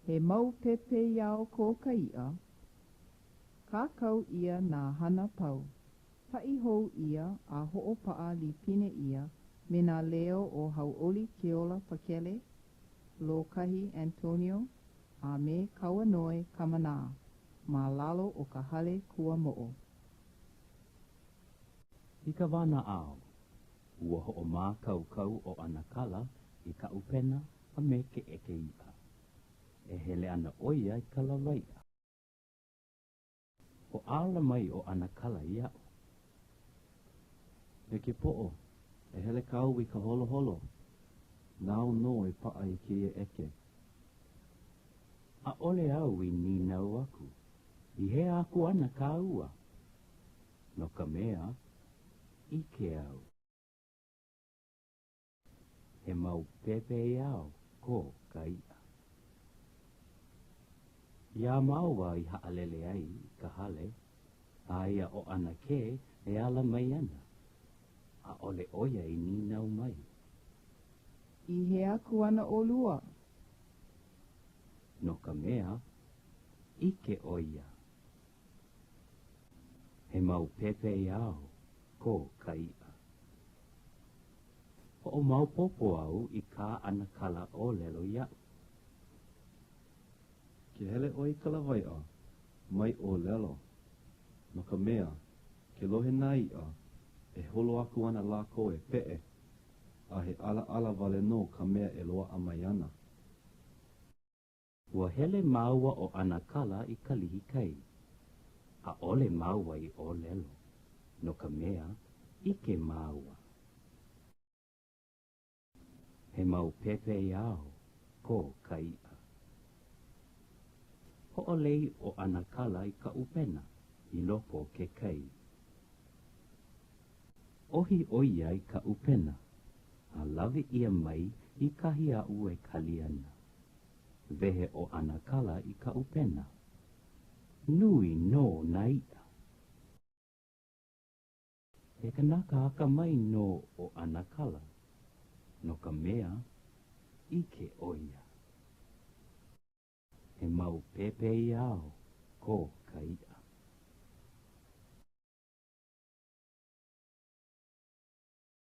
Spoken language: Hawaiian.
He mau pepeiao ko ka iʻa. Kākau ʻia nā hana pau. Paʻi hou ʻia a hoʻopaʻa lipine ʻia me nā leo o Hauʻoli Keola Pakele, Lōkahi Antonio, a me Kauanoe Kamanā ma lalo o ka Hale Kuamoʻo. I ka wanaʻao, ua hoʻomākaukau ʻo ʻAnakala i ka ʻupena a me ke ʻeke iʻa. E hele ana ʻo ia i ka lawaiʻa. Hoʻāla mai ʻo ʻAnakala iaʻu. E ke poʻo, e hele kāua i ka holoholo. Nāu nō e paʻa i kēia ʻeke. ʻAʻole au i nīnau aku, I hea aku ana kāua? No ka mea, ʻike au. He mau pepeiao ko ka iʻa. Iā māua i haʻalele ai i ka hale, aia ʻo ʻAnakē e ala mai ana. ʻAʻole ʻo ia i nīnau mai. I hea aku ana ʻolua? No ka mea, ʻike ʻo ia. He mau pepeiao ko ka iʻa. Hoʻomaopopo au i kā ʻAnakala ʻōlelo iaʻu. Ke hele ʻoe i ka lawaiʻa, mai ʻōlelo, no ka mea, ke lohe nā iʻa, e holo aku ana lākou e peʻe, a he ʻalaʻala wale nō ka mea e loaʻa mai ana. Ua hele māua ʻo ʻAnakala i ka lihi kai. ʻAʻole māua i ʻōlelo, no ka mea, ʻike māua. He mau pepeiao ko ka iʻa. Hoʻolei ʻo ʻAnakala i ka ʻupena i loko o ke kai. ʻOhi ʻo ia i ka ʻupena, a lawe ʻia mai i kahi aʻu e kali ana. Wehe ʻo ʻAnakala i ka ʻupena. Nui nō nā iʻa. He kanaka akamai nō ʻo ʻAnakala, no ka mea, ʻike ʻo ia. He mau pepeiao ko ka iʻa.